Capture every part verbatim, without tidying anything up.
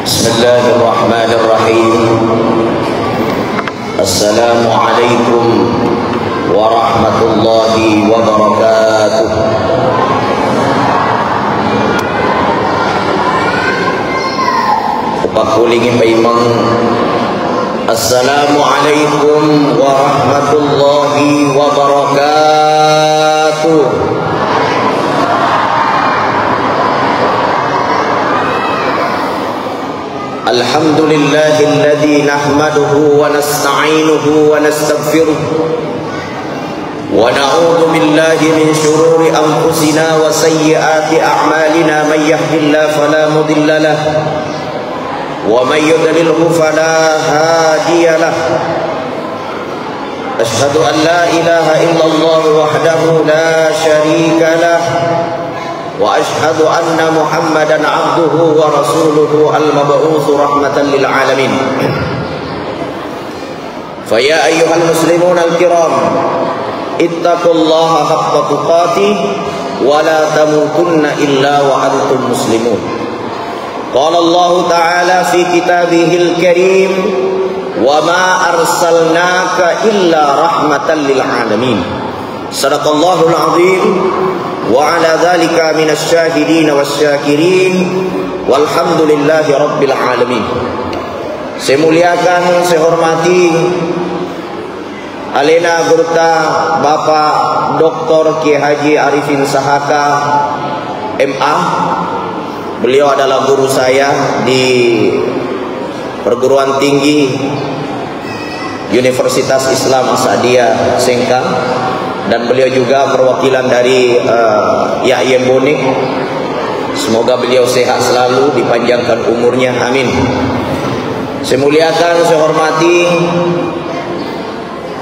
بسم الله الرحمن الرحيم. السلام عليكم ورحمة الله وبركاته. Upakkulingi paimeng. Assalamualaikum warahmatullahi wabarakatuh. الحمد لله الذي نحمده ونستعينه ونستغفره، ونعوذ بالله من شرور أنفسنا وسيئات أعمالنا. من يهد الله فلا مضل له، ومن يضلله فلا هادي له. أشهد أن لا إله إلا الله وحده لا شريك له، وأشهد أن محمدا عبده ورسوله المبعوث رحمة للعالمين. فيا أيها المسلمون الكرام، اتقوا الله حق تقاته ولا تموتن إلا وأنتم مسلمون. قال الله تعالى في كتابه الكريم: وما أرسلناك إلا رحمة للعالمين. صدق الله العظيم، وعلى ذلك من الشاهدين والشاكرين، والحمد لله رب العالمين. Saya muliakan, saya hormati alena gurutta Bapak Doktor Kiai Haji Arifin Sahaka, M A. Beliau adalah guru saya di perguruan tinggi Universitas Islam As'adiyah Sengkang, dan beliau juga perwakilan dari, eh, Yakyen Bone. Semoga beliau sehat selalu, dipanjangkan umurnya. Amin. Saya muliakan, saya hormati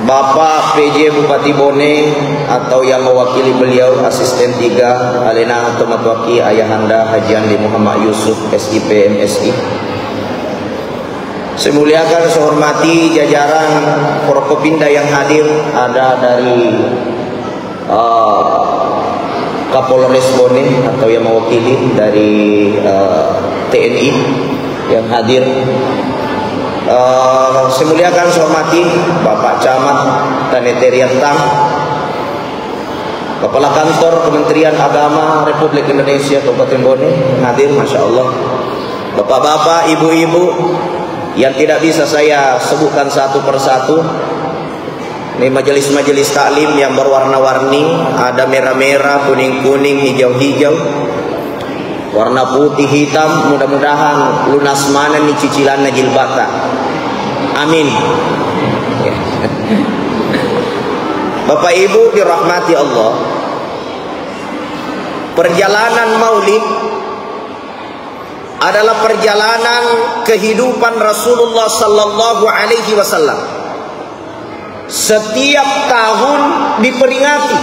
Bapak P J Bupati Bone atau yang mewakili beliau, Asisten tiga, alena tomatoaki Ayahanda Haji Andi Muhammad Yusuf, S I P, M Si. Saya muliakan, saya hormati jajaran Forkopimda yang hadir, ada dari, eh, Kapolres Bone atau yang mewakili dari, eh, T N I yang hadir. Eh, saya muliakan, saya hormati Bapak Camat Tanete Riattang, Kepala Kantor Kementerian Agama Republik Indonesia Kabupaten Bone hadir, Masya Allah. Bapak-bapak, ibu-ibu yang tidak bisa saya sebutkan satu persatu, ini majelis-majelis taklim yang berwarna-warni, ada merah-merah, kuning-kuning, hijau-hijau, warna putih, hitam, mudah-mudahan lunas manenni cicilanna jilbata. Amin. Bapak Ibu dirahmati Allah, perjalanan Maulid adalah perjalanan kehidupan Rasulullah sallallahu alaihi wasallam. Setiap tahun diperingati.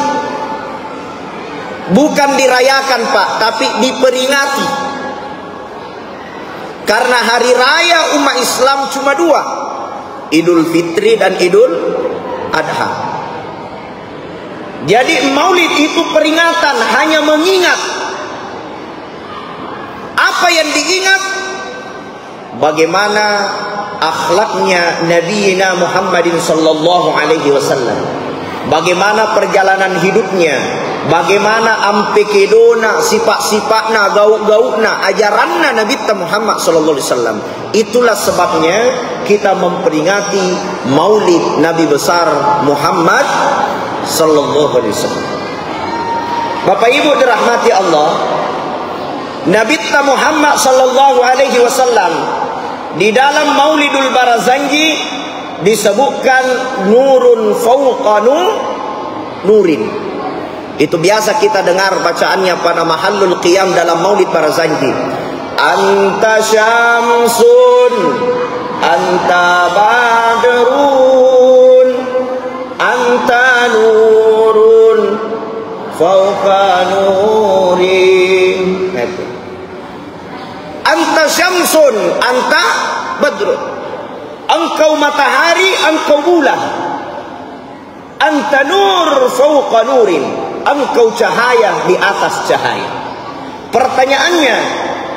Bukan dirayakan, Pak, tapi diperingati. Karena hari raya umat Islam cuma dua, Idul Fitri dan Idul Adha. Jadi, Maulid itu peringatan, hanya mengingat. Apa yang diingat? Bagaimana akhlaknya Nabiina Muhammadin sallallahu alaihi wasallam. Bagaimana perjalanan hidupnya, bagaimana ampe kedona, sifat-sifatna, gau-gauna, ajaranna Nabitta Muhammad sallallahu alaihi wasallam. Itulah sebabnya kita memperingati Maulid Nabi besar Muhammad sallallahu alaihi wasallam. Bapak Ibu dirahmati Allah, Nabitta Muhammad sallallahu alaihi wasallam di dalam Maulidul Barazanji disebutkan nurun fauqa nu-, nurin. Itu biasa kita dengar bacaannya pada mahallul qiyam dalam Maulid Barazanji. Anta syamsun, anta badrun, anta nurun fauqa nuri. Nah, itu. Anta syamsun, anta badrun. Engkau matahari, engkau bulan. Anta nur fauqa nurin. Engkau cahaya di atas cahaya. Pertanyaannya,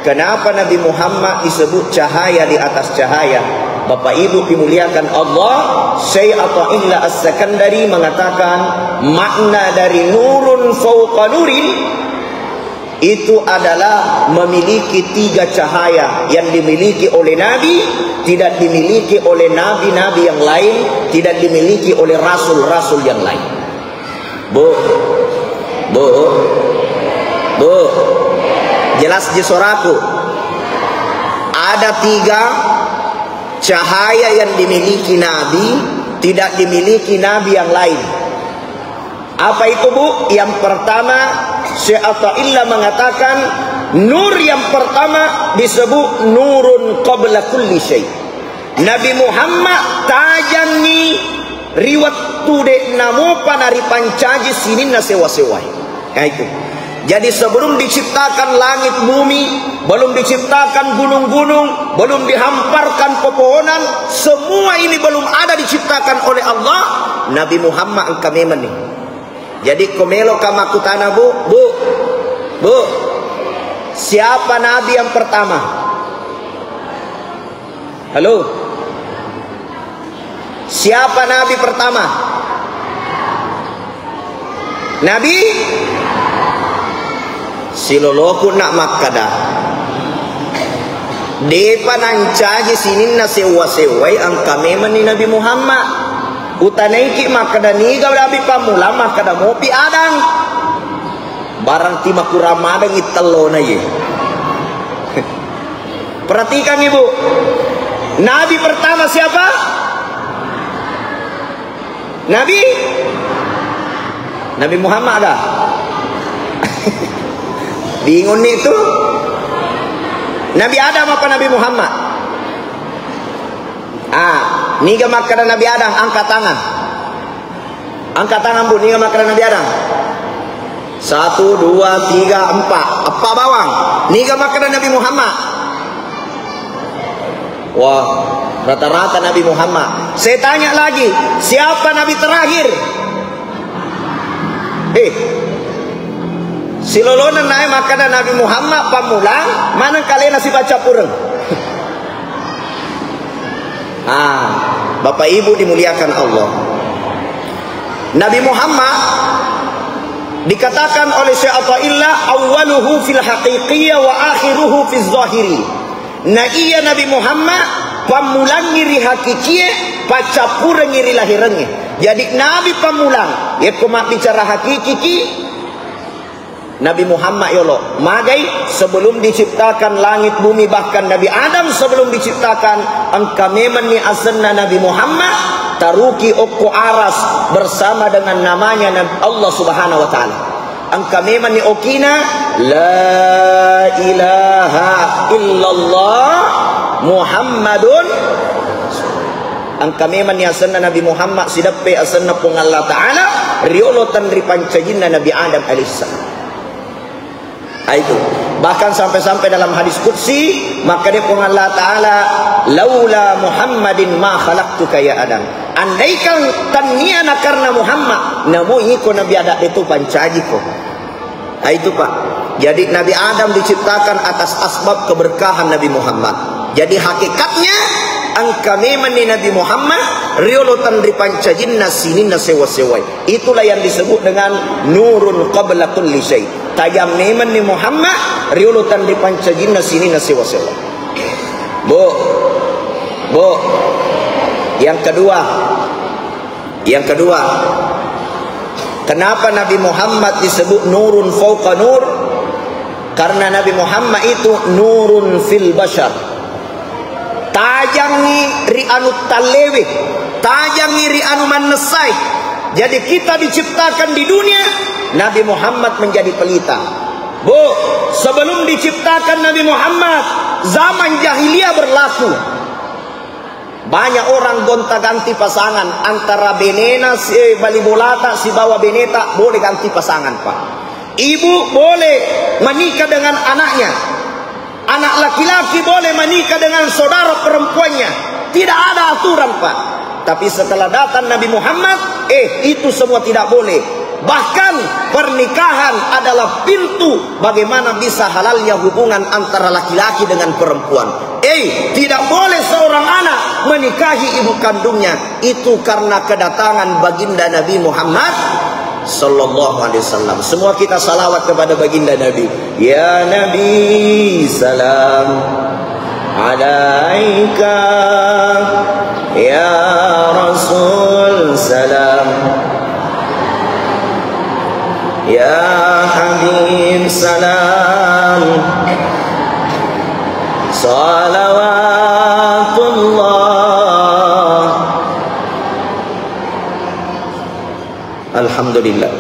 Kenapa Nabi Muhammad disebut cahaya di atas cahaya? Bapak Ibu dimuliakan Allah, Syekh Athaillah As-Sakandari mengatakan makna dari nurun fauqa nurin itu adalah memiliki tiga cahaya yang dimiliki oleh Nabi, tidak dimiliki oleh nabi-nabi yang lain, tidak dimiliki oleh rasul-rasul yang lain. Bu, bu, bu, jelas je suaraku. Ada tiga cahaya yang dimiliki Nabi, tidak dimiliki nabi yang lain. Apa itu, Bu? Yang pertama, Syekh Athaillah mengatakan, nur yang pertama disebut nurun qabla kulli syai. Nabi Muhammad tajangngi ri wettu de' namopa naripancaji sininna sewa-sewae. Nah, itu. Jadi, sebelum diciptakan langit bumi, belum diciptakan gunung-gunung, belum dihamparkan pepohonan, semua ini belum ada diciptakan oleh Allah, Nabi Muhammad engka memang nih. Jadi, ko meloka makkutana, Bu, Bu, Bu, siapa nabi yang pertama? Halo? Siapa nabi pertama? Nabi? Siloloku nak makkada. Depa nancaji sininna sewwa-sewwai engka memenni Nabi Muhammad. Utanaiki makkada niga Nabi pammula, makkada mopi Adam. Barang ti makurang madengi tellona ye. Perhatikan, Ibu. Nabi pertama siapa? Nabi? Nabi Muhammad kah? Bingung nih itu. Nabi Adam apa Nabi Muhammad? Ah, niga makkada Nabi Adam, angkat tangan. Angkat tangan, Bu, niga makkada Nabi Adam? Satu, dua, tiga, empat. Empat bawang. Niga makkada Nabi Muhammad? Wah, rata-rata Nabi Muhammad. Saya tanya lagi, siapa Nabi terakhir? Eh, silolona nae makkada Nabi Muhammad pammulang, maneng kalena sibaca pureng. Ah, Bapak Ibu dimuliakan Allah. Nabi Muhammad dikatakan oleh Syekh Athaillah, "Awwaluhu fil haqiqiyah wa akhiruhu fil zahiri." Na iya Nabi Muhammad pammulangngi ri hakikie, paccappurengngi ri lahirengnge. Jadi Nabi pammulang, yekko mabbicara hakikiki, Nabi Muhammad yolo. Magai, sebelum diciptakan langit bumi, bahkan Nabi Adam sebelum diciptakan, engka memenni asenna Nabi Muhammad, taruki okko aras bersama dengan namanya Nabi Allah Subhanahu wa Ta'ala. Engka memenni okina, la ilaha illallah Muhammadun. Engka memenni asenna Nabi Muhammad, sideppe asenna Puang Allah Ta'ala, riolo tenri pancajinna Nabi Adam alaihissalam. Ah, itu. Bahkan sampai-sampai dalam hadis qudsi, makkeda Puang Allah Ta'ala, "Laula Muhammadin ma khalaqtuka ya Adam." Andaikan tannia na karena Muhammad, namo iko Nabi Adam itu pancajiko. Ah, itu, Pak. Jadi Nabi Adam diciptakan atas asbab keberkahan Nabi Muhammad. Jadi hakikatnya engka memenni Nabi Muhammad riolo tenri pancajinna sininna sewa-sewai. Itulah yang disebut dengan nurun qabla kulli syai. Tajang memenni Muhammad riolo tenri pancajinna sininna sewa-sewa. Bu, Bu, yang kedua, yang kedua, kenapa Nabi Muhammad disebut nurun fauqa nur? Karena Nabi Muhammad itu nurun fil bashar. Tajangngi ri anu tallewe, tajangngi ri anu mannessai. Jadi kita diciptakan di dunia, Nabi Muhammad menjadi pelita. Bu, sebelum diciptakan Nabi Muhammad, zaman jahiliyah berlaku. Banyak orang gonta-ganti pasangan antara benena si bali bolata sibawa beneta boleh ganti pasangan, Pak. Ibu boleh menikah dengan anaknya. Anak laki-laki boleh menikah dengan saudara perempuannya. Tidak ada aturan, Pak. Tapi setelah datang Nabi Muhammad, eh, itu semua tidak boleh. Bahkan pernikahan adalah pintu bagaimana bisa halalnya hubungan antara laki-laki dengan perempuan. Eh, tidak boleh seorang anak menikahi ibu kandungnya. Itu karena kedatangan baginda Nabi Muhammad sallallahu alaihi wasallam. Semua kita salawat kepada baginda Nabi. Ya Nabi salam alaika, ya Rasul salam, ya Habib salam, salawatullah. Alhamdulillah.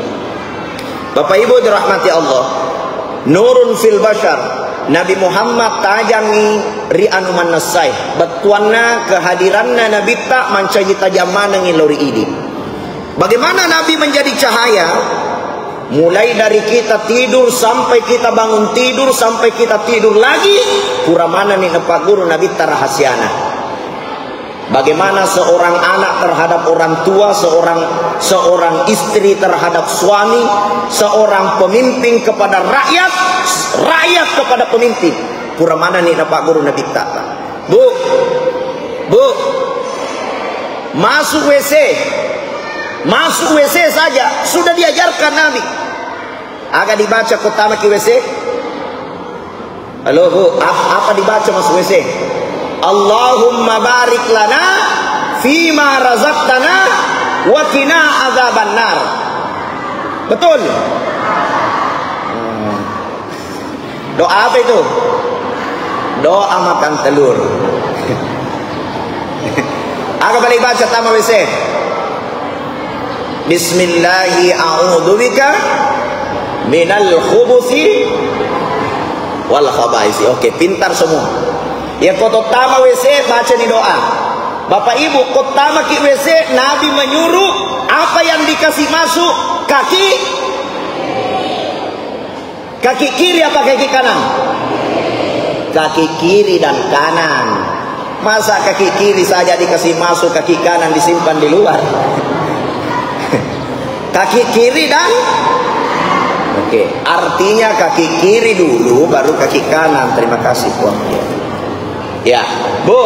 Bapak Ibu dirahmati Allah, nurun fil bashar, Nabi Muhammad tajangngi ri anu mannessai. Bettuanna kehadiranna Nabitta mancaji tajang manengngi lao ri idi. Bagaimana Nabi menjadi cahaya? Mulai dari kita tidur sampai kita bangun tidur sampai kita tidur lagi, pura manenni napagguru Nabitta rahasiana. Bagaimana seorang anak terhadap orang tua, seorang seorang istri terhadap suami, seorang pemimpin kepada rakyat, rakyat kepada pemimpin. Pura manenni napagguru Nabitta. Bu, bu, masuk W C, masuk W C saja sudah diajarkan Nabi. Aga dibaca ko tamaki W C? Halo, Bu, ap-, apa dibaca masuk W C? Allahumma barik lana fima razaqtana wa qina adzabannar. Betul? Hmm. Doa apa itu? Doa makan telur. Aga paling baca tama W C? Bismillahi a'udzubika minal khubusi wal khabaisi. Oke, pintar semua. Ya, ko to tama W C, baca ni doa. Bapak Ibu, ko tama ki W C, Nabi menyuruh apa yang dikasih masuk kaki? Kaki kiri apa kaki kanan? Kaki kiri dan kanan. Masa kaki kiri saja dikasih masuk, kaki kanan disimpan di luar? Kaki kiri dan, oke, artinya kaki kiri dulu, baru kaki kanan. Terima kasih, Puang. Ya, Bu,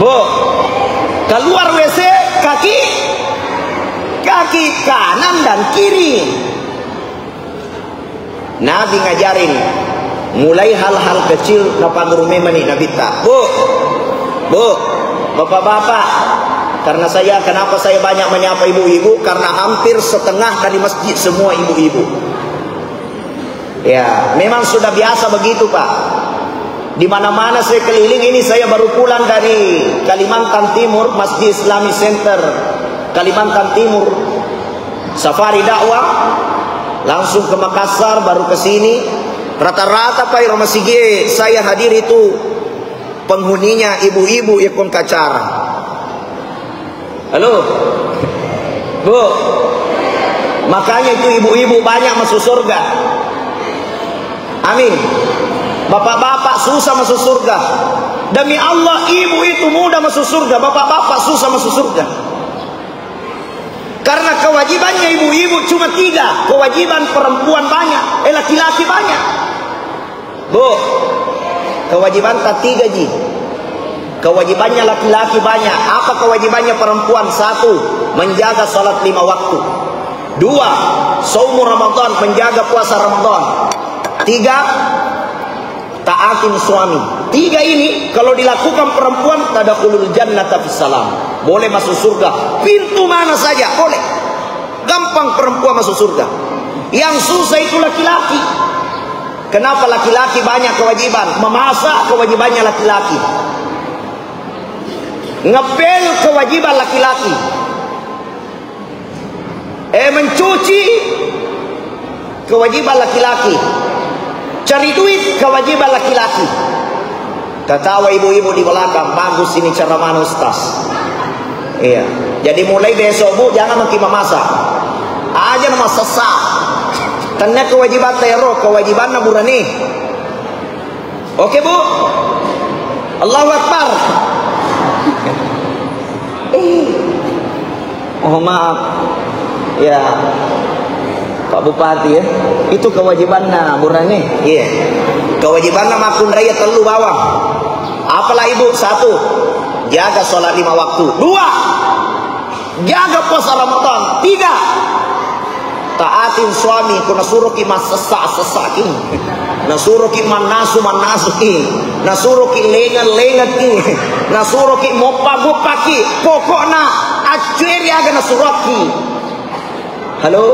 Bu, keluar W C, kaki, kaki kanan dan kiri. Nabi ngajarin, mulai hal-hal kecil, napanrumai mani Nabitta. Bu, Bu, Bapak-bapak, karena saya, kenapa saya banyak menyapa ibu-ibu? Karena hampir setengah dari masjid semua ibu-ibu. Ya, memang sudah biasa begitu, Pak. Di mana-mana saya keliling, ini saya baru pulang dari Kalimantan Timur, Masjid Islamic Center Kalimantan Timur. Safari dakwah, langsung ke Makassar, baru ke sini. Rata-rata, Pak, iro masigi saya hadir itu penghuninya ibu-ibu, ya, kon kacara. Halo? Bu? Makanya itu ibu-ibu banyak masuk surga. Amin. Bapak-bapak susah masuk surga. Demi Allah, ibu itu mudah masuk surga, bapak-bapak susah masuk surga. Karena kewajibannya ibu-ibu cuma tiga, kewajiban perempuan banyak, eh, laki-laki banyak. Bu, kewajibanta tiga ji. Kewajibannya laki-laki banyak. Apa kewajibannya perempuan? Satu, menjaga salat lima waktu. Dua, saumu Ramadan, menjaga puasa Ramadan. Tiga, taatin suami. Tiga ini kalau dilakukan perempuan, tadkhulul jannata fis salam. Boleh masuk surga. Pintu mana saja boleh. Gampang perempuan masuk surga. Yang susah itu laki-laki. Kenapa laki-laki banyak kewajiban? Memasak kewajibannya laki-laki. Ngepel kewajiban laki-laki. Eh, mencuci kewajiban laki-laki. Cari duit kewajiban laki-laki. Ketawa ibu-ibu di belakang, "Bagus ini ceramahnya, Ustaz." Iya. Jadi mulai besok, Bu, jangan maki memasak. Aja nama sesa. Tenna kewajiban tero, kewajibanna burani. Oke, Bu? Allahu Akbar. Mohon maaf. Ya. Pak Bupati, ya, itu kewajibanna burane. Iya. Kewajibanna makkunraiya tellu bawang. Apalah, Ibu? Satu, jaga sholat lima waktu. Dua, jaga puasa Ramadan. Tiga, taatin suami, ko nasuroki massessa-sessaki. Nasuroki mannasu-mannasuki. Nasuroki lengeng-lengengki. Nasuroki moppa-moppaki. Pokokna accueri aga nasuroki. Halo?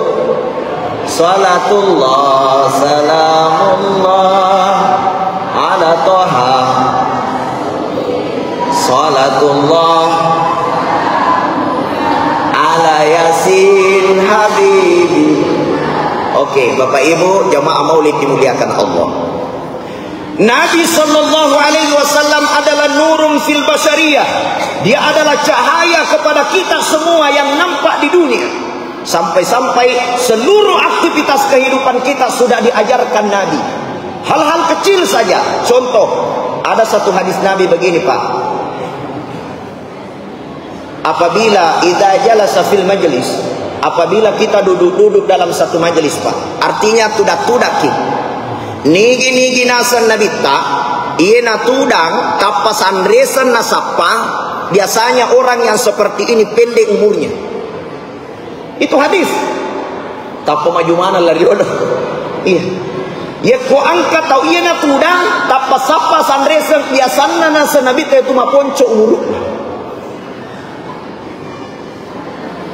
Salatullah, salamullah ala Toha. Salatullah ala Yasin Habibi. Oke, Bapak Ibu, jamaah maulid dimuliakan Allah. Nabi Shallallahu Alaihi Wasallam adalah nurun fil bashariyah. Dia adalah cahaya kepada kita semua yang nampak di dunia. Sampai-sampai seluruh aktivitas kehidupan kita sudah diajarkan Nabi. Hal-hal kecil saja. Contoh, ada satu hadis Nabi begini, Pak. Apabila idza jalasa fil majlis, apabila kita duduk-duduk dalam satu majlis, Pak, artinya tudak-tudakki. Nigi-nigi naseng Nabitta, iye natudang, tappa sanreseng nasappa, biasanya orang yang seperti ini pendek umurnya. Itu hadis. Tappa maju maneng lari olo. Iya. Yekko engka tau iya natudang, tappa sappa sanreseng, biasanna naseng Nabitta itu maponco umurukna.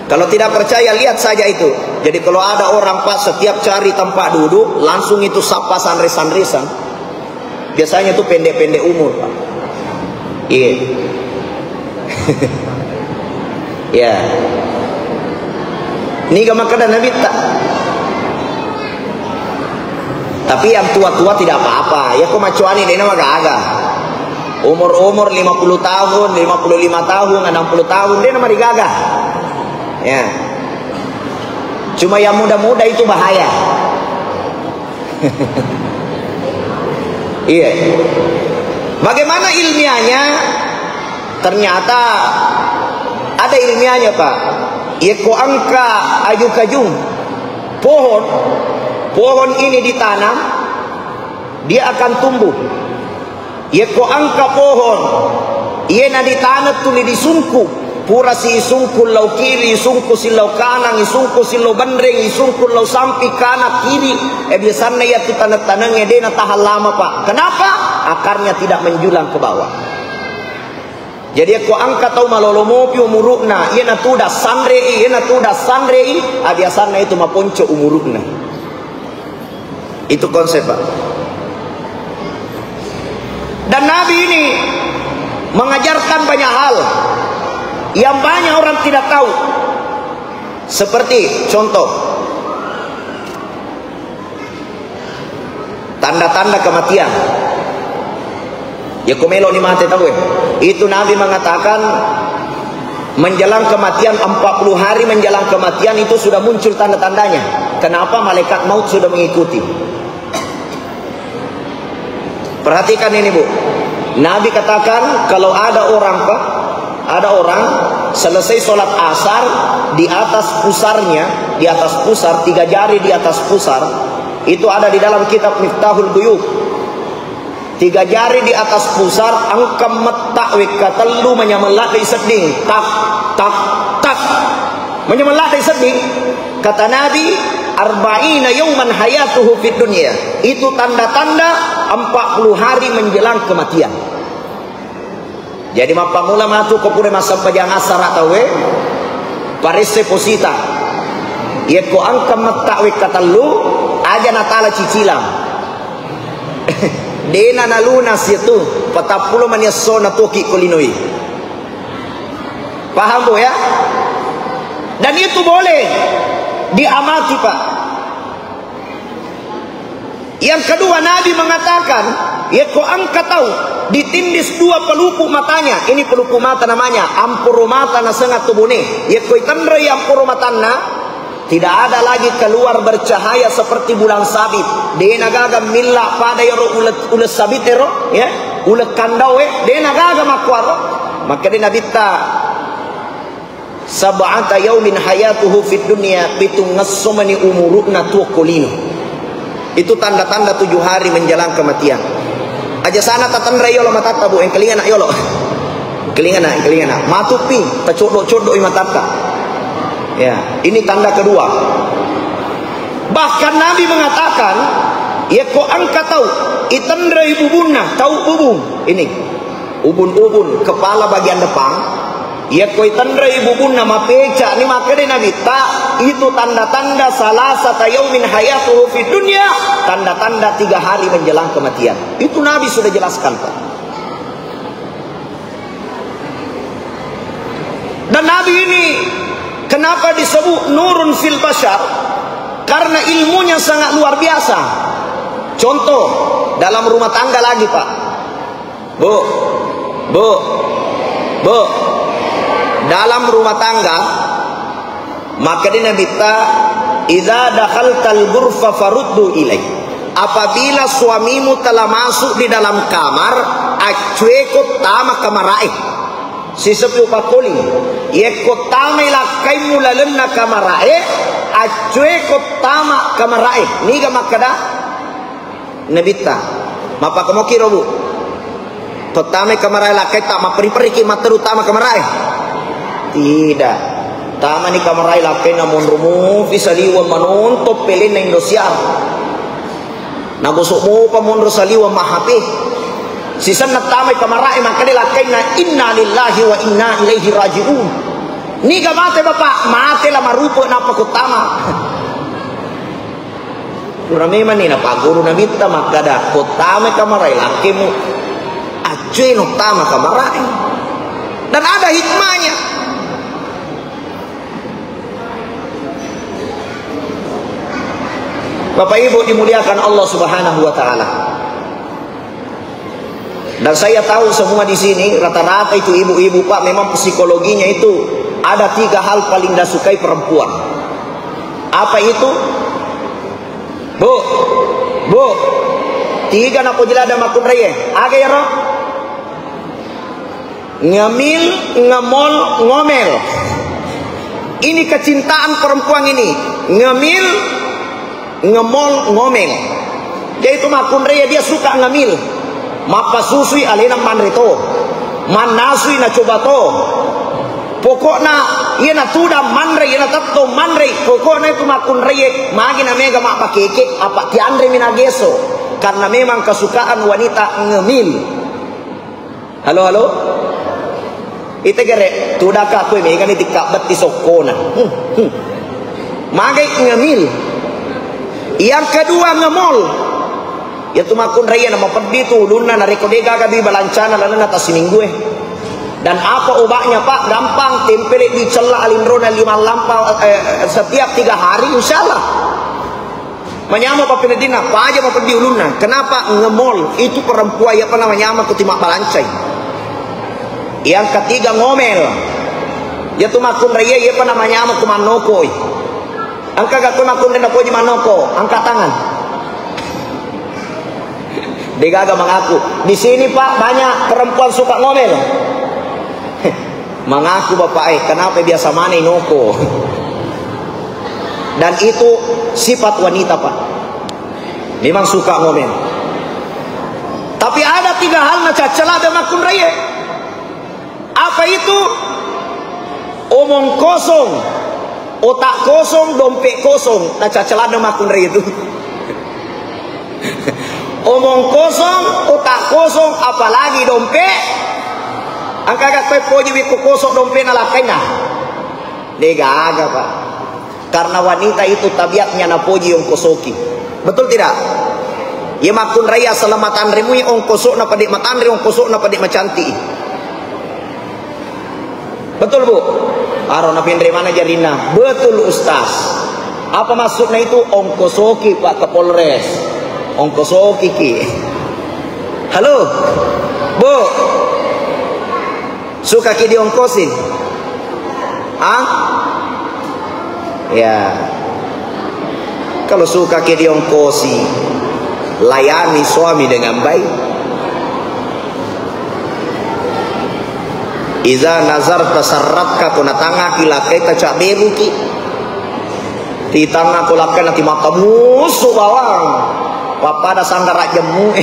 Kalau tidak percaya, lihat saja itu. Jadi kalau ada orang, Pak, setiap cari tempat duduk, langsung itu sappa sanre-sanresan. Biasanya itu pendek-pendek umur, Pak. Iya. Ya. Niga makkeda Nabitta. Tapi yang tua-tua tidak apa-apa. Ya, ko macoani dena magaga. Umur-umur lima puluh tahun, lima puluh lima tahun, enam puluh tahun, dena marigaga. Ya. Cuma yang muda-muda itu bahaya. Iya. Bagaimana ilmiahnya? Ternyata ada ilmiahnya, Pak. Yekko engka aju-kajung pohon, pohon ini ditanam, dia akan tumbuh. Yekko engka pohon, iyena ditaneng tuli disungku, pura si isungku lao kiri, isungku si lao kanang, isungku si lao benreng, isungku lao sampi, kanang, kiri, eh, biasanna iyatu taneng-tanengnge de natahang lama, Pak. Kenapa? Akarnya tidak menjulang ke bawah. Jadi, yekko engka tau malolo mopi umuru'na, iyena tuda sanre'i, iyena tuda sanre'i, ah, biasanna itu maponco umuru'na. Itu konsep, Pak. Dan Nabi ini mengajarkan banyak hal yang banyak orang tidak tahu. Seperti contoh, tanda-tanda kematian. Ya, ko melo ni mate tau, eh. Itu Nabi mengatakan, menjelang kematian, empat puluh hari menjelang kematian itu sudah muncul tanda-tandanya. Kenapa? Malaikat maut sudah mengikuti. Perhatikan ini, Bu. Nabi katakan, kalau ada orang, Pak, ada orang selesai sholat asar, di atas pusarnya, di atas pusar, tiga jari di atas pusar, itu ada di dalam kitab Miftahul Guyub. Tiga jari di atas pusar, engka metta wekka tellu manyameng ladde sedding. Tak, tak, tak. Manyameng ladde sedding. Kata Nabi, "Arba'ina yauman hayatuhu fid dunya." Itu tanda-tanda empat puluh hari menjelang kematian. Jadi, mappammula matu ko pura massempajang asara tauwe, paresse posita. Yekko engka metta wekka tellu, aja natala cicilang. Dena nalunas yetu, patappulo mani essona tuoki ko linoi. Paham, Bu, ya? Dan itu boleh diamati, Pak. Yang kedua, Nabi mengatakan, yekko engka tau ditindis dua pelupu matanya, ini pelupu mata namanya, amporo mata naseng atau bone, yekko itenroi amporo matanna, tidak ada lagi keluar bercahaya seperti bulan sabit. Dena gaga milla pada yaro ule, ule sabit ero, ya, ule kandau, eh, dena gaga makkuaro. Maka de Nabitta, Sab'ata yaumin hayatuhu fid dunya, pitungngesso mani umuru'na tuo ko lino. Itu tanda-tanda tujuh hari menjelang kematian. Aja sana tatenre yolo matatta, Bu, engkalinga nak yolo. Engkalinga nak, engkalinga nak. Matupi, tacoddo-coddo i matatta. Ya, ini tanda kedua. Bahkan Nabi mengatakan, yekko engka tau itenrei bubunna, tau bubung. Ini. Ubun-ubun, kepala bagian depan, yekko itenrei bubunna mapeca'ni, makkeda Nabitta, itu tanda-tanda salasata yaumin hayatuhu fid dunya, tanda-tanda tiga hari menjelang kematian. Itu Nabi sudah jelaskan, Pak. Dan Nabi ini kenapa disebut nurun fil bashar? Karena ilmunya sangat luar biasa. Contoh, dalam rumah tangga lagi, Pak. Bu, bu, bu. Dalam rumah tangga, makkeda Nabitta, "Idza dakhaltal ghurfa faruddu ilai." Apabila suamimu telah masuk di dalam kamar, accueko tama kamarae. Sisepi upakkoling, yekko tamai lakkaimmu lalenna kamarae, accueko tama kamarae. Niga makkeda? Nabitta, mappakamoki ro, Bu? Tottamai kamarae lakkaitta, mapperi-periki matteru tama kamarae? Tidak. Tamani kamarae lakkainna monro mupi saliweng manontong pelenna Indosiar. Nagosok mopa monro saliweng ma-H P. Sisenna tamai kamarae makkeda lakkainna, "Inna lillahi wa inna ilaihi raji'un." Niga mate, Bapak? Mate la marupe nappa kottama. Pura memang ni napagguru Nabitta makkada, "Kottama kamarae lakkemu, accue no tama kamarae." Dan ada hikmahnya. Bapak Ibu dimuliakan Allah Subhanahu wa Ta'ala. Dan saya tahu semua di sini, rata-rata itu ibu-ibu, Pak, memang psikologinya itu ada tiga hal paling disukai perempuan. Apa itu? Bu, Bu, tiga napoji ladde makkunraie. Aga iyaro? Ngemil, ngemol, ngomel. Ini kecintaan perempuan ini. Ngemil, ngemol, ngomel. Jadi itu makkunrai dia suka ngemil. Mappasusui alena manre to. Mannasui nacoba to. Pokokna iya natudang manre, iya natetto manre. Pokokna itu makkunrai magi na mega mappakeke, apa tianre mi nageso. Karena memang kesukaan wanita ngemil. Halo, halo? Ite gere, tudaka koe megani tikka betti sokkona. Hmm, hmm. Magai ngemil. Yang kedua ngemol. Yatu makkunrai na mapeddi tu ulunna narekko de gaga dui balancana lalenna tassiminggu e. Dan apa obatnya, Pak? Gampang, tempele di cella alinrona lima lampa, eh, setiap tiga hari, insya Allah. Manyameng pappeneddinna, paja mapeddi ulunna. Kenapa? Ngemol. Itu perempuan iya pernah manyameng ko timabalancai. Yang ketiga ngomel. Yatu makkunrai iya pernah manyameng ko mannokoi. Engka gak koe makkunrai napoji mannoko? Angkat tangan. Degaga mengaku. Di sini, Pak, banyak perempuan suka ngomel. Mengaku bapak eh, kenapa biasa mana inoko? Dan itu sifat wanita, Pak. Memang suka ngomel. Tapi ada tiga hal nacaccala de makkunraie. Apa itu? Omong kosong, otak kosong, dompet kosong. Nacaccala de makkunrai itu. Omong kosong, otak kosong, apalagi dompet. Engka ga koe poji wikku kosong dompet na lakkainna. Degaga, Pak. Karena wanita itu tabiatnya napoji ongkosoki. Betul tidak? Iya makkunrai asal matanremui ongkosokna pede matanre, ongkosokna pede macanti. Betul, Bu? Aro napinre mana jarinna? Betul, Ustaz. Apa maksudnya itu? Ongkosoki, Pak Kapolres. Ongkosoki ki. Halo? Bu? Suka ki diongkosi? Ah? Ya. Kalau suka ki diongkosi, layani suami dengan baik. Iza nazarta sarratka, ko natangaki lakkaita cabberuki. Titangako lakkaina timata musu bawang. Pappada sanggara jemmu.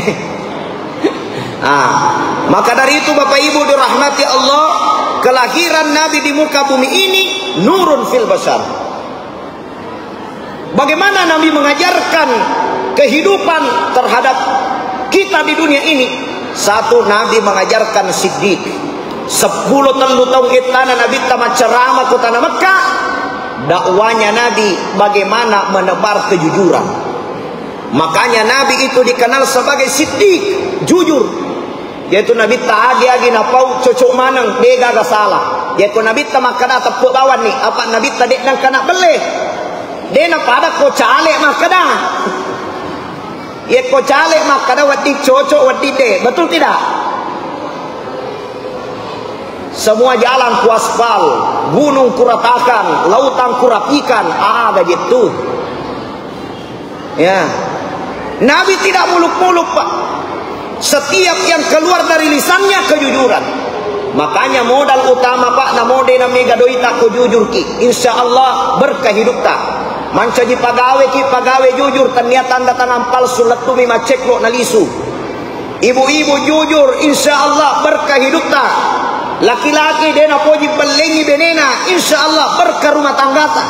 Ah, maka dari itu, Bapak Ibu dirahmati Allah, kelahiran Nabi di muka bumi ini nurun fil bashar. Bagaimana Nabi mengajarkan kehidupan terhadap kita di dunia ini? Satu, Nabi mengajarkan siddiq. Seppulo tellu taung ettana Nabitta maccarama ko tanah Mekah, dakwanya Nabi bagaimana menebar kejujuran. Makanya Nabi itu dikenal sebagai siddiq, jujur. Yaitu Nabitta agi-agi napau cocok maneng, de gaga salah. Yaitu Nabitta makkada teppe bawanni, apa Nabitta de nengka na belle. De napada ko caleg makkada. Yekko caleg makkada wedding cocok, wedding de. Betul tidak? Semua jalan ku aspal, gunung kuratakan, lautan kurapikan, aga jettu. Ya. Nabi tidak muluk-muluk, Pak. Setiap yang keluar dari lisannya kejujuran. Makanya modal utama, Pak, namo de na mega doita ko jujurki. Insya Allah berkah hidupta. Mancaji pagaweki, pagawe jujur, tennia tanda tangan palsu, lettumi maceklok nalisu. Ibu-ibu jujur, insya Allah berkah hidupta. Laki-laki de napoji bellengi benena, insya Allah berkah rumah tanggata.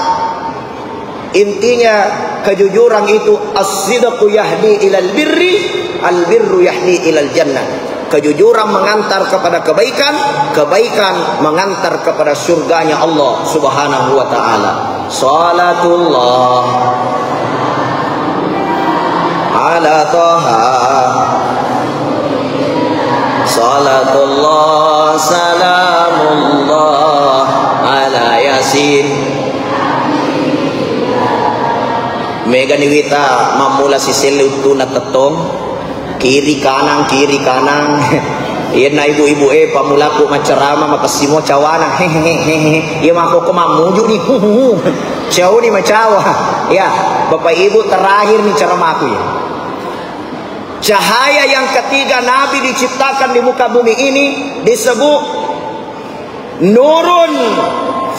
Intinya, kejujuran itu, as-sidqu yahdi ilal birri, al-birru yahdi ilal jannah. Kejujuran mengantar kepada kebaikan, kebaikan mengantar kepada surganya Allah Subhanahu wa taala. Salatullah ala Taha. Salatullah salamullah ala Yasin. Megani wita mammula siselle uttuna tettong, kiri kanang, kiri kanang. Iyanna ibu-ibu e, pammulaku maccarama, makessimo cawana. Hehehe. Iya makkokko mammuju ni. Cauni macawa. Ya, Bapak Ibu, terakhir ni ceramaku ya. Cahaya yang ketiga Nabi diciptakan di muka bumi ini disebut nurun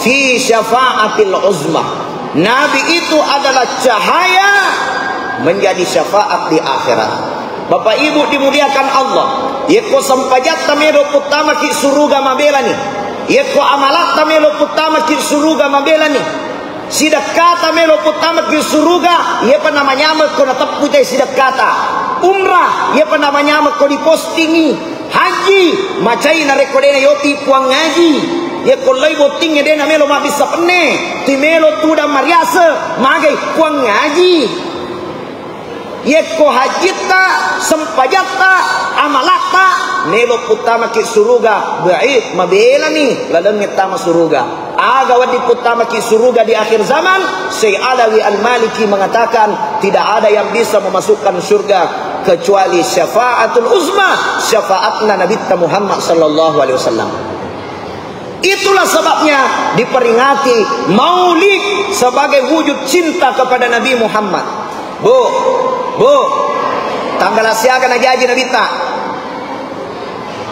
fi syafaatil uzma. Nabi itu adalah cahaya menjadi syafaat di akhirat. Bapak Ibu dimuliakan Allah, yekko sempajatta melo puttamaki suruga mabelani, yekko amalatta melo puttamaki suruga mabelani, sidekkata melo puttamaki suruga, iyapa namanyameng ko nateppu te sidekkata. Umrah, iyapa namanyameng ko dipostingi. Haji, macai narekko de nayopi Puang Haji. Yekko lai bottingnge de namelo mabbissa penne, ti melo tudang mariase, magai Puang Haji. Yekko hajitta, sempajatta, amalatta, melo puttamaki suruga, baik, mabelani lalengnge tama suruga. Aga wedding puttamaki suruga di akhir zaman? Syekh Alawi Al-Maliki mengatakan, tidak ada yang bisa memasukkan surga kecuali syafaatul uzma, syafaatna Nabitta Muhammad sallallahu alaihi wasallam. Itulah sebabnya diperingati Maulid sebagai wujud cinta kepada Nabi Muhammad. Bu, Bu, tanggal siaga najaji Nabitta?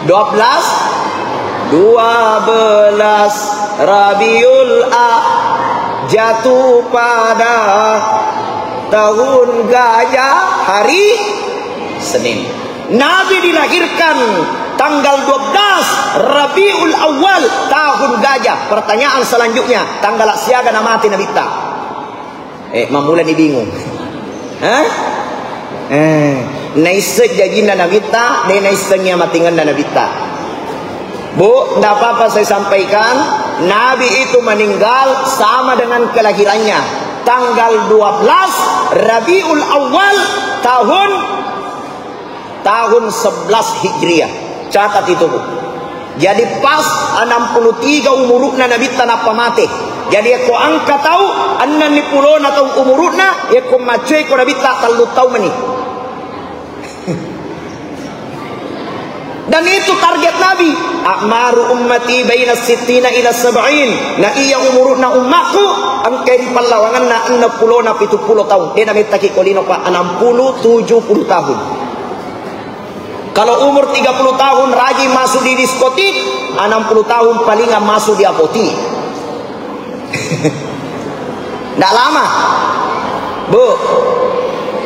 Dua belas, dua belas Rabiul A, jatuh pada tahun gajah, hari Senin. Nabi dilahirkan tanggal dua belas Rabiul Awal tahun gajah. Pertanyaan selanjutnya, tanggal siaga namate Nabitta? Eh, mammulani bingung. Hah? Eh, naisseng jajinna Nabitta, de naissengngi amatingenna Nabitta. Bu, ndak apa-apa saya sampaikan, Nabi itu meninggal sama dengan kelahirannya. Tanggal dua belas Rabiul Awal tahun tahun sebelas Hijriah. Catat itu, Bu. Jadi pas enam puluh tiga umuru'na Nabitta nappa mate. Jadi ekko engka tau ennenni pulona taung umuru'na, ekko maccoi ko Nabitta tellu taung meni. Dan itu target Nabi. A'maru ummati baina sittina ila sab'in. Na iya umuru'na ummakku, engkai ri pallawangenna enneng pulona pitu pulo taung. De namettaki ko lino, Pak, enam puluh, tujuh puluh tahun. Kalau umur tiga puluh tahun rajin masuk di diskotik, enam puluh tahun palingan masuk di apotik. Ndak lama. Bu.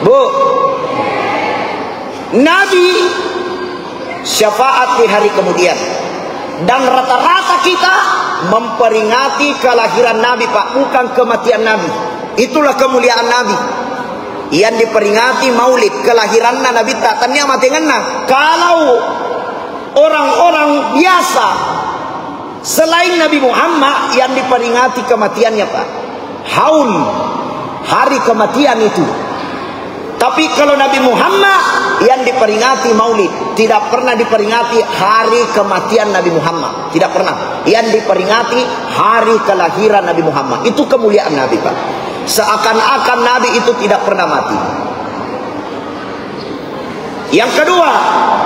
Bu. Nabi syafaat di hari kemudian. Dan rata-rata kita memperingati kelahiran Nabi, Pak, bukan kematian Nabi. Itulah kemuliaan Nabi. Yang diperingati maulid, kelahiranna Nabitta, tania matengenna. Kalau orang-orang biasa selain Nabi Muhammad yang diperingati kematiannya, Pak. Haul, hari kematian itu. Tapi kalau Nabi Muhammad yang diperingati maulid, tidak pernah diperingati hari kematian Nabi Muhammad. Tidak pernah. Yang diperingati hari kelahiran Nabi Muhammad. Itu kemuliaan Nabi, Pak. Seakan-akan Nabi itu tidak pernah mati. Yang kedua,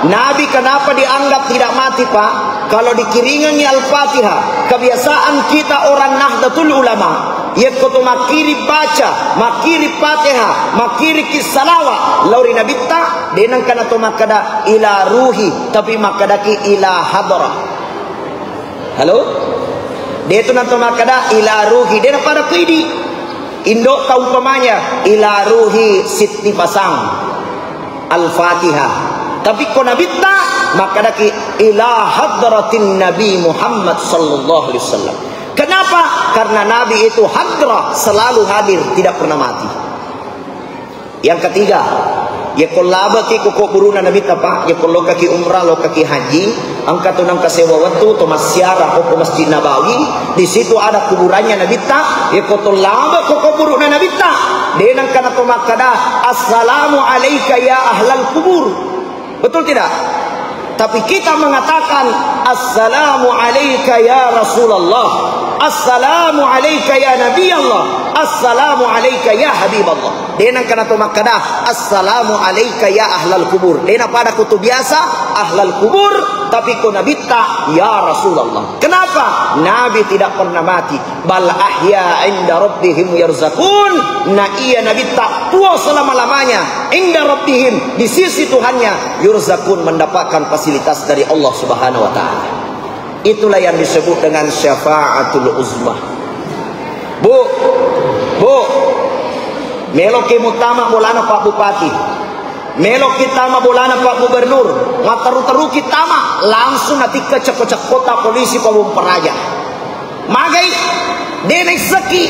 Nabi kenapa dianggap tidak mati, Pak? Kalau dikiringengi Al-Fatihah, kebiasaan kita orang Nahdlatul Ulama, yekko to makkiri baca, makkiri Fatihah, makkiri ki salawat, lauri Nabitta, denang kana to makkada ila ruhi, tapi makkadaki ila hadrah. Halo? De tu nanto makkada ila ruhi, de napada ku idi. Indo ta umpamanya ila ruhi Sitti Pasang. Al-Fatihah. Tapi ko Nabitta makkadaki ila hadratin Nabi Muhammad sallallahu alaihi wasallam. Kenapa? Karena Nabi itu hadrah, selalu hadir, tidak pernah mati. Yang ketiga, yekko labeki ko kuburuna Nabitta, Pak, yekko lokaki umrah, lokaki haji, engka tu nengka sewa wettu to massiara ko Masjid Nabawi, di situ ada kuburannya Nabitta, yekko to labe ko kuburuna Nabitta, de nengka na to makkada, "Assalamu alaika ya ahlal kubur." Betul tidak? Tapi kita mengatakan, "Assalamu alaika ya Rasulullah, assalamu alaika ya Nabi Allah, assalamu alaika ya Habib Allah." De nengka na to makkada, "Assalamu alaika ya ahlal kubur." De napada ko to biasa ahlal kubur, tapi ko Nabitta, "Ya Rasulullah." Kenapa? Nabi tidak pernah mati. "Bal ahya inda rabbihim yurzaqun." Na iya Nabitta tuo selama-lamanya, inda rabbihim, di sisi Tuhannya, yurzaqun, mendapatkan fasilitas dari Allah Subhanahu wa Ta'ala. Itulah yang disebut dengan syafaatul uzma. Bu, bu, meloki mutama bolana Pak Bupati, meloki tama bolana Pak Gubernur, matteru-teruki tama, langsung natikka cekko-cekkota polisi Pabong Praja. Magai, de naisseki.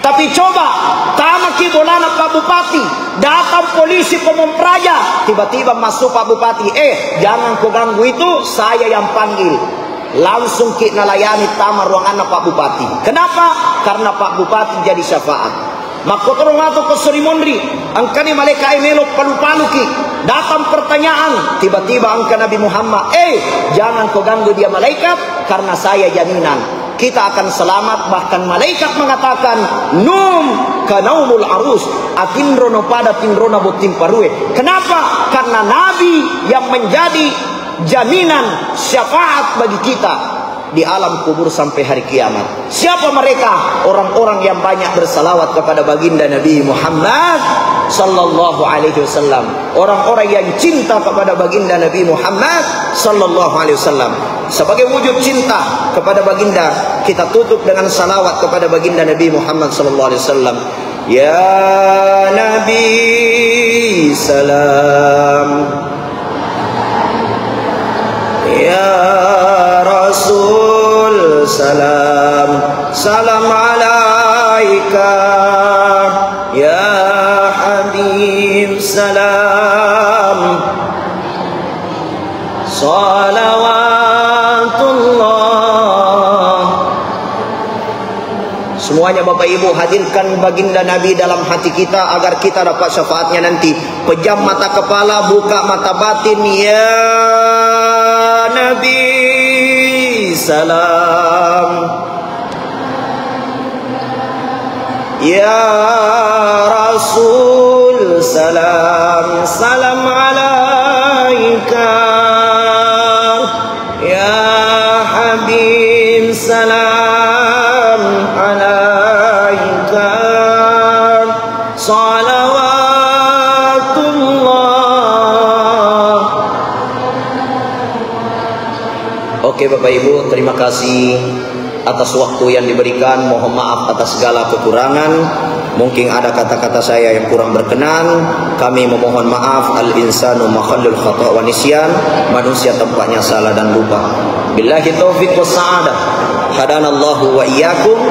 Tapi coba, tamaki bolana Pak Bupati, datang polisi Pamong Praja, tiba-tiba masuk Pak Bupati, "Eh, jangan kau ganggu itu, saya yang panggil." Langsung ki nalayani tama ruanganna Pak Bupati. Kenapa? Karena Pak Bupati jadi syafaat. Makkotoro mato ko sori monri, engkani malaikat e melo palu-paluki. Datang pertanyaan, tiba-tiba engka Nabi Muhammad, "Eh, jangan kau ganggu dia malaikat, karena saya jaminan. Kita akan selamat." Bahkan malaikat mengatakan, "Num kanaumul arus, atinrono pada tinrona botting parue." Kenapa? Karena Nabi yang menjadi jaminan syafaat bagi kita di alam kubur sampai hari kiamat. Siapa mereka? Orang-orang yang banyak bersalawat kepada baginda Nabi Muhammad sallallahu alaihi wasallam. Orang-orang yang cinta kepada baginda Nabi Muhammad sallallahu alaihi wasallam. Sebagai wujud cinta kepada baginda, kita tutup dengan salawat kepada baginda Nabi Muhammad sallallahu alaihi wasallam. Ya Nabi salam, ya Rasul salam, salam alaika. Ya Habib salam, salawatullah. Semuanya Bapak Ibu, hadirkan baginda Nabi dalam hati kita agar kita dapat syafaatnya nanti. Pejam mata kepala, buka mata batin. Ya Nabi salam, ya Rasul salam, salam alaika. Ya Habib salam alaika. Salawatullah. Oke, Bapak Ibu, terima kasih atas waktu yang diberikan. Mohon maaf atas segala kekurangan. Mungkin ada kata-kata saya yang kurang berkenan. Kami memohon maaf. Al-insanu makhallul khata wa nisyan. Manusia tempatnya salah dan lupa. Billahi taufiq was sa'adah. Hadanallahu wa iyyakum.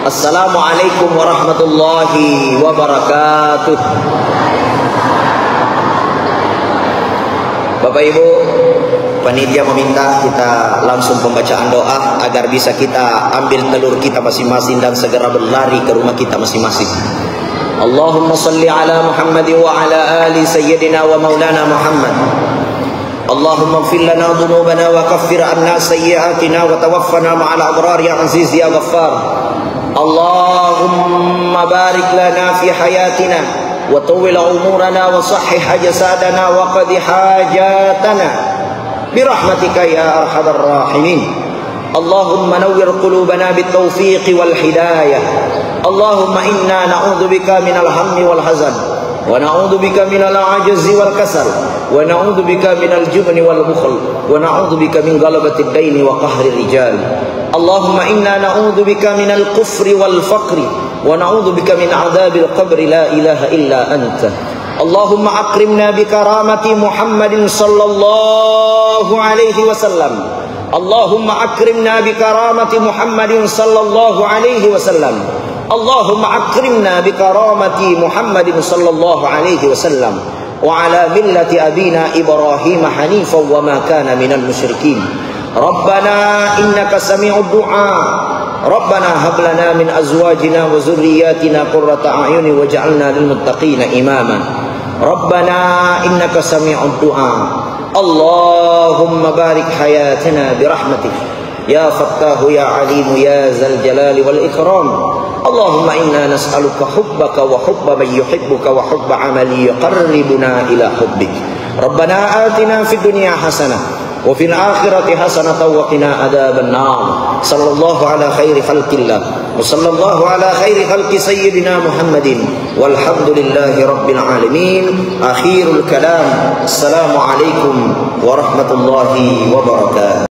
Assalamualaikum warahmatullahi wabarakatuh. Bapak Ibu, panitia meminta kita langsung pembacaan doa agar bisa kita ambil telur kita masing-masing dan segera berlari ke rumah kita masing-masing. Allahumma salli ala Muhammad wa ala ali sayyidina wa maulana Muhammad. اللهم اغفر لنا ذنوبنا وكفر عنا سيئاتنا وتوفنا مع الأبرار يا عزيز يا غفار. اللهم بارك لنا في حياتنا وطول عمرنا وصحح أجسادنا وقض حاجاتنا برحمتك يا أرحم الراحمين. اللهم نور قلوبنا بالتوفيق والهداية. اللهم إنا نعوذ بك من الهم والحزن، ونعوذ بك من العجز والكسل، ونعوذ بك من الجبن والبخل، ونعوذ بك من غلبة الدين وقهر الرجال. اللهم إنا نعوذ بك من الكفر والفقر، ونعوذ بك من عذاب القبر، لا إله إلا أنت. اللهم أكرمنا بكرامة محمد صلى الله عليه وسلم. اللهم أكرمنا بكرامة محمد صلى الله عليه وسلم. اللهم أكرمنا بكرامة محمد صلى الله عليه وسلم. وعلى ملة أبينا إبراهيم حنيفا وما كان من المشركين. ربنا إنك سميع الدعاء. ربنا هب لنا من أزواجنا وذرياتنا قرة أعين واجعلنا للمتقين إماما. ربنا إنك سميع الدعاء. اللهم بارك حياتنا برحمتك يا فتاح يا عليم يا ذا الجلال والإكرام. اللهم إنا نسألك حبك وحب من يحبك وحب عمل يقربنا إلى حبك. ربنا آتنا في الدنيا حسنة وفي الآخرة حسنة وقنا عذاب النار. صلى الله على خير خلق الله وصلى الله على خير خلق سيدنا محمد والحمد لله رب العالمين. أخير الكلام. السلام عليكم ورحمة الله وبركاته.